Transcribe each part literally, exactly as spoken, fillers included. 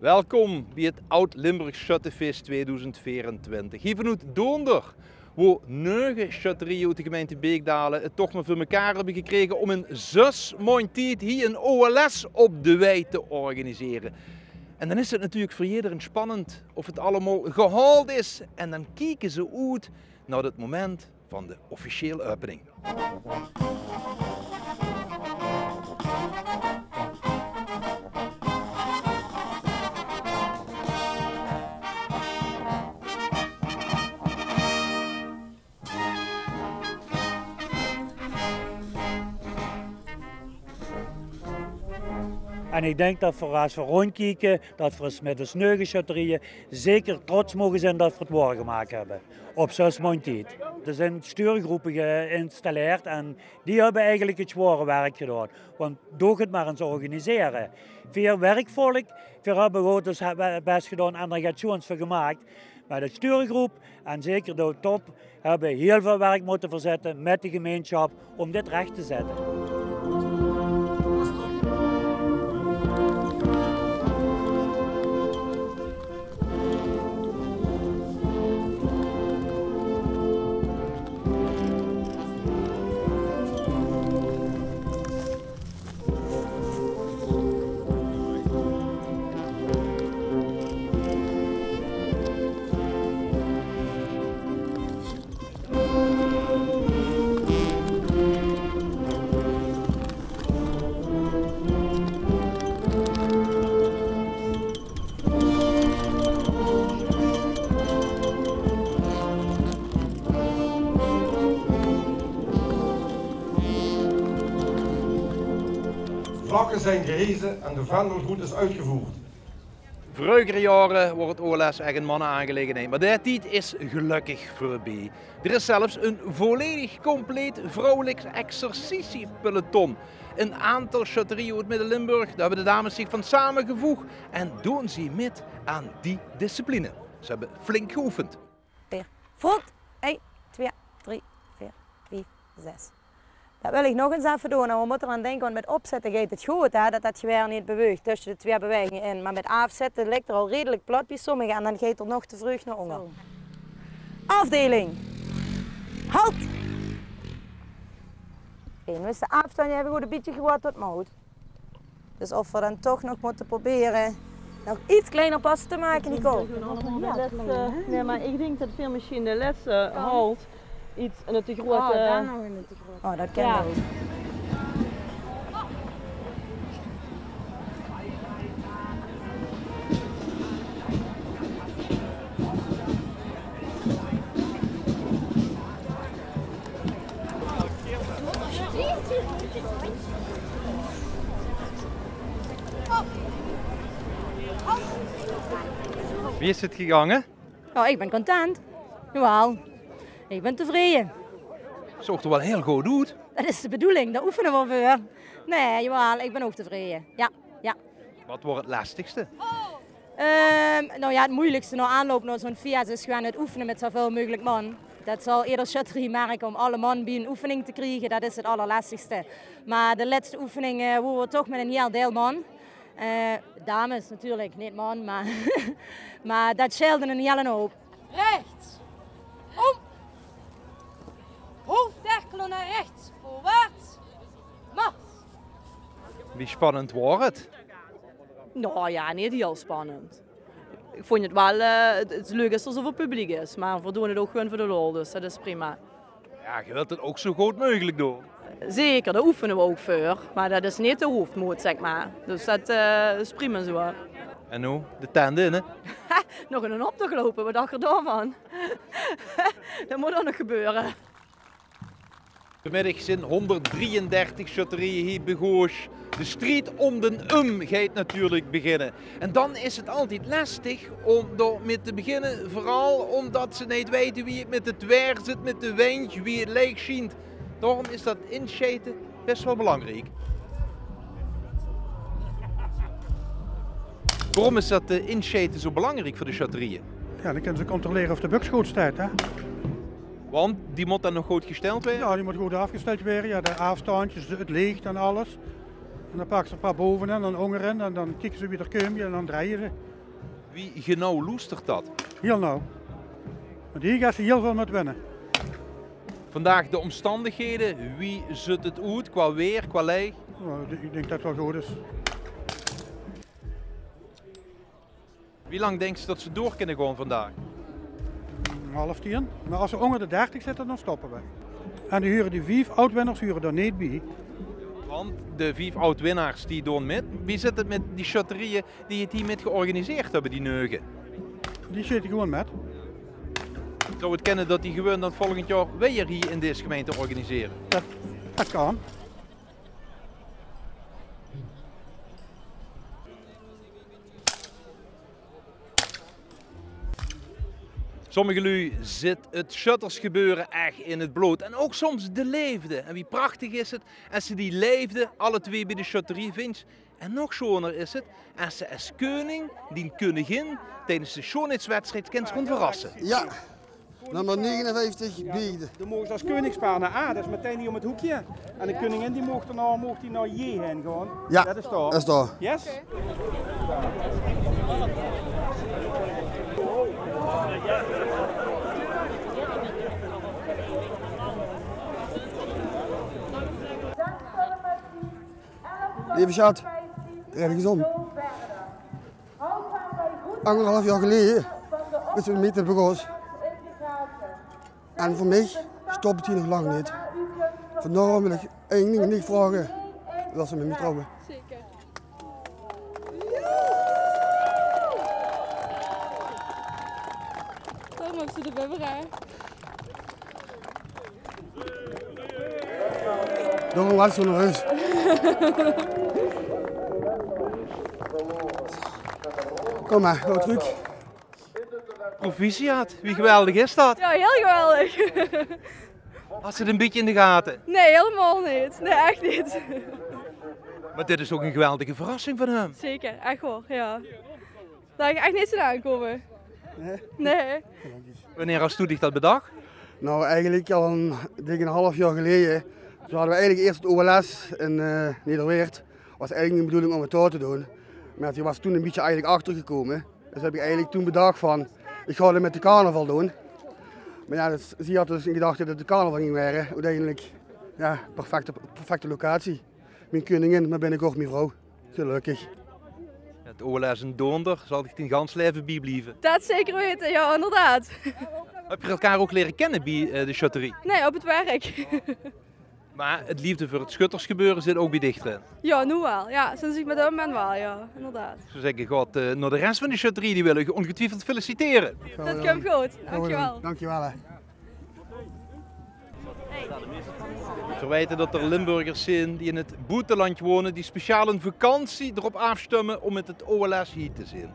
Welkom bie 't Oud-Limburgs Sjöttefis twiedoezend veerentwintig. Hie vanoet Doonder, wo neuge sjötterieje oet de gemeinte Beekdaelen 't toch mer veur mekaar höbbe gekrege óm in zös maondj tied hie 'n O L S op de wei te organisere. En dan is 't natuurlik veur jederein spannend of 't allemaol gehaold is. En dan kieke ze oet nao 't moment van de officiële opening. En ich dink det v'r, es v'r róndjkieke, det v'r es mit os neuge sjötterieje zeker trots moge zeen det v'r 't waorgemaak höbbe op zös maondj tied. D'r zeen stuurgroepe geïnstalleerd en die höbbe eigelik 't zwaore werk gedaon. Want doog 't mer ins organisere. Veer werkvolk, veer höbbe good os bès gedaon en d'r get sjoons van gemaak. Mer de stuurgroep en zeker de top höbbe hieël väöl werk mótte verzètte mit de gemeinsjap óm dit rech te zètte. Vlaggen zijn gehezen en de vaandelgroet is uitgevoerd. Vreugere jaore waor 't O L S ech 'n manne-aangelegenheid, mer dae tied is gelökkig veurbie. D'r is zelfs 'n volledig compleet vrouwelik exercitiepeloton. 'n Aantal sjötterieje oet Midde-Limburg, dao höbbe de dames zich van samegevoeg en doon ze mit aan die discipline. Ze höbbe flink geoefend. Veer. Vót. Ein, twieë, drie, veer, vief, zès. Det wil ich nog ins effe doon. En veer mótte d'r aan dinke, want mit opzètte geit 't good, hè, det det gewaer neet beweeg tösje de twieë bewaeginge in. Mer mit aafzètte ligk 'r al redelik plat bie sommige en dan geit 'r nog te vreug nao ónger. Zo. Aafdeiling. Halt! Oké, noe is de aafstandj effe good e bietje gewat tot maot. Dus of v'r dan toch nog mótte probere nog get kleiner passe te make, Nicole. Nae, mer ich dink det v'r mesjien de lèste halt get in 't te groeate. Oh, det kin ouch. Wie is 't gegange? Oh, ich bön content. Jawaal, ich bön tevreje. Zoog d'r waal hieël good oet. Det is de bedoeling, dao oefene v'r veur. Nae, jawaal, ich bön ouch tevreje. Jao, jao. Waat waor 't lestigste? Ehm, noe jao, 't meujelikste nao aanloup nao zoe'n fiès is gewoon 't oefene mit zoväöl meujelik man. Det zal eder sjötterie merke, óm alle man bie 'n oefening te kriege, det is 't allerlestigste. Mer de lètste oefening, eh, woare v'r toch mit 'n hieël deil man. Eh, dames natuurlik, neet man, mer, mer det sjeelde 'n hieële houp. Rechts. Óm. Hoofddekkelen naar rechts. Voorwaarts. Mars. Wie spannend waor 't? Noe jao, neet hieël spannend. Ich vónj 't waal, eh, 't, 't leuk is es d'r zoväöl publiek is, mer v'r doon 't ouch gewoon veur de lol, dus det is prima. Jao, geer wilt 't ouch zo good meugelik doon. Zeker, dao oefene v'r ouch veur, mer det is neet de hoofdmoot, zèk mer. Dus det, eh, is prima zo. En noe, de tent in, hè? Nog in 'nen optoch loupe, waat dach geer daovan? Det mót ouch nog gebeure. Vanmiddig zeen hónderddrieëndertig sjötterieje hie bie Goosj. De stried óm d'n um geit natuurlik beginne. En dan is 't altied lestig óm dao mit te beginne, veural ómdat ze neet weite wie 't mit 't waer zit, mit de windj, wie 't lèk sjient. Daorum is det insjeite bès waal belangriek. Waorum is det, eh, insjeite zo belangriek veur de sjötterieje? Jao, dan kinne ze controlere of de buks good steit, hè. Want die mót dan nog good gesteld waere? Jao, die mót good aafgesteld waere. Jao, de aafstandjes, 't leech en alles. En dan pakke ze 'n paar bove en dan ónger en dan kieke ze wie d'r kump en dan drejje ze. Wie genauw loestert dat? Hiel nauw. Want hie gaon ze hiel väöl mit winne. Vandaag de omstandighede, wie zuut 't oet qua weer, qua leeg? Nou, ik denk dat het wel goed is. Wie lang dinks se dat ze door kinne gaon vandaag? Half tien. Maar als ze ónger de dertig zitte, dan stoppe we. En die hure, die vief oud-winnaars hure d'r neet bie. Want de vief oud-winnaars die doon mit. Wie zit 't mit die sjötterieë die 't hie mit georganiseerd höbbe, die neuge? Die zitte gewoon mit. Zou 't kinne dat die gewoon dan volgend jaor weer hie in dees gemeinte organisere? Dat, dat kan. Sommige luuj zit 't sjöttersgebeure ech in 't blood. En ouch soms de leefde. En wie prachtig is 't es se die leefde alle twee bie de sjötterie vinjs. En nog sjoner is 't es se es keuning dien keuningin tiedes de sjoonheidswedstrijd kins gaon verrasse. Ja, nummer negenenvijftig, Biegde. Dan moge ze es keuningspaar nao A, dat is metein hie óm 't hoekje. En de keuningin die moog daonao, moog die nao J haer gaon. Ja, dat is dao. Dat is dao. Yes? Leve sjat, rij gezond. Angerhalf jaor geleje is 't mit 't begós. En veur mich stop 't hie nog lang neet. Vandaorum wil ich ein ding neet vraoge, dat ze mit mich trouwe. Zeker. Dan maag ze de bibber, hè? Daorum waas ze nerveus. Kóm mer, gaon trök. Proficiat, wie geweldig is dat? Ja, heel geweldig. Hads se 't ein bietje in de gate? Nee, helemaal niet. Nee, echt niet. Maar dit is toch ein geweldige verrassing van häöm? Zeker, echt wel, ja. Daar had ik echt niet zien aankomen. Nee? Nee. Wanneer has doe dich dat bedach? Nou, eigenlijk al ein dik ein half jaor geleje. Toen hadde we eigenlijk eerst het O L S in eh Nederweert. Was eigenlijk de bedoeling om het daar te doen. Maar ja, die was toen een beetje eigenlijk achtergekomen. Dus heb ik eigenlijk toen bedacht van, ik ga het met de carnaval doen. Maar ja, dus, zie had dus in gedachte dat het de carnaval ging worden. Uiteindelijk, ja, perfecte, perfecte locatie. Mien keuningin, maar binnenkort mien vrouw. Gelukkig. Het O L S in Doonder zal dich dien gans laeve bieblieve. Dat zeker weten, ja, inderdaad. Heb je elkaar ook leren kennen bij eh, de sjötterie? Nee, op het werk. Maar het liefde voor het schuttersgebeuren zit ook bij dich erin? Ja, nu wel. Ja, sinds ik met hem ben wel, ja, inderdaad. Ik zou zeggen, god, eh, naar de rest van de sjötterie, die willen je ongetwijfeld feliciteren. Dat komt goed. Dankjewel. Dankjewel, hè. Veer weite dat d'r Limburgers zeen die in 't boeteland wone, die speciaal hun vakantie d'rop aafstumme óm mit 't O L S hie te zeen.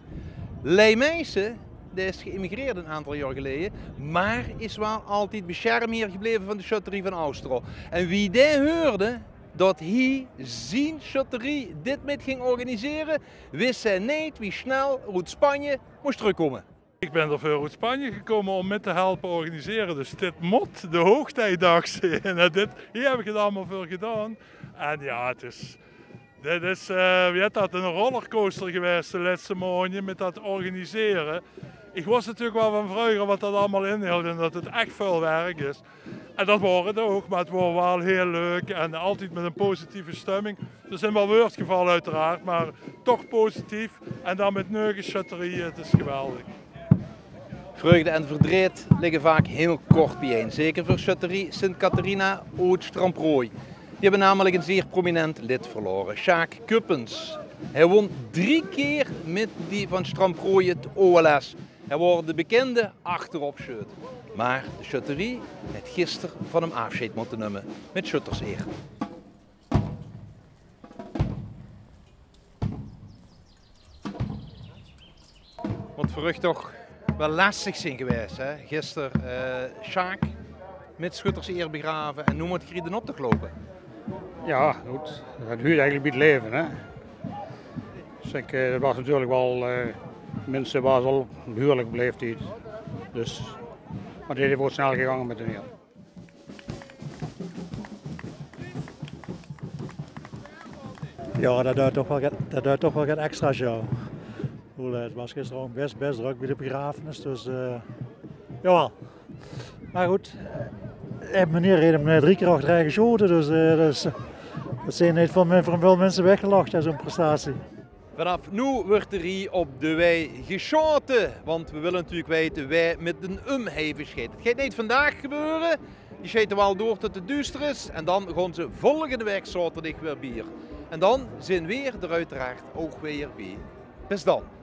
Lei Meijsen, dae is geëmigreerd 'n aantal jaor geleje, mer is waal altied besjermheer gebleve van de sjötterie van Austro. En wie dae heurde dat hie zien sjötterie dit mit ging organisere, wis hae neet wie snel 'r oet Spanje mós trökkómme. Ik ben er veur oet Spanje gekomen om mit te helpen organiseren. Dus dit mot de hoogtijdag zeen. En dit, hier heb ik het allemaal voor gedaan. En ja, het is, dit is, eh wie heet dat, een rollercoaster geweest de laatste maanden met dat organiseren. Ik wist natuurlijk wel van vroeger wat dat allemaal inhield en dat het echt veel werk is. En dat waor 't ouch, mer 't waor waal hiel leuk en altied mit 'n positieve stumming. D'r zeen waal wäörd gevalle oeteraard, mer toch positief. En dan mit neuge sjötterieë, 't is geweldig. Vreugde en verdreet ligge vaak hiel kort biejein, zeker veur sjötterie Sint Catharina oet Stramproy. Die höbbe namelik ein zeer prominent lid verlaore, Sjaak Kuppens. Hae won drie kier mit die van Stramproy 't O L S. Hae waor de bekinde achterop sjeut. Mer de sjötterie haet gister van häöm aafsjeid mótte numme mit sjötterseer. Mót veur uch toch waal lastig zeen gewaes, hè? Gister eh Sjaak mit sjötterseer begrave en noe mót geer hie d'n optoch loupe. Ja, good. Dat huurt eigelik bie 't laeve, hè. Dus ik, eh, dat waas natuurlik waal, eh, minse waas al behuurlik op laeftied. Dus, mer dit is waal snel gegange mit de neer. Ja, dat duit toch waal get, dat duit toch waal get extra's, ja. Bedoel, eh, het was gisteravond best, best druk bij de begrafenis, dus eh, jawel. Maar goed, eh, meneer heeft hem eh, drie keer achter elkaar geschoten, dus eh, dat, is, dat zijn niet veel, voor veel mensen weggelegd, zo'n prestatie. Vanaf noe wuuert d'r hie op de wei gesjaote, want we wille natuurlik weite wae mit d'n umhei sjeit. Het geit neet vandaag gebeure, die sjete waal door tot 't duuster is en dan gaon ze volgende waek zaoterdig weer bier. En dan zeen weer d'r oeteraard ouch weer bie. Bis dan.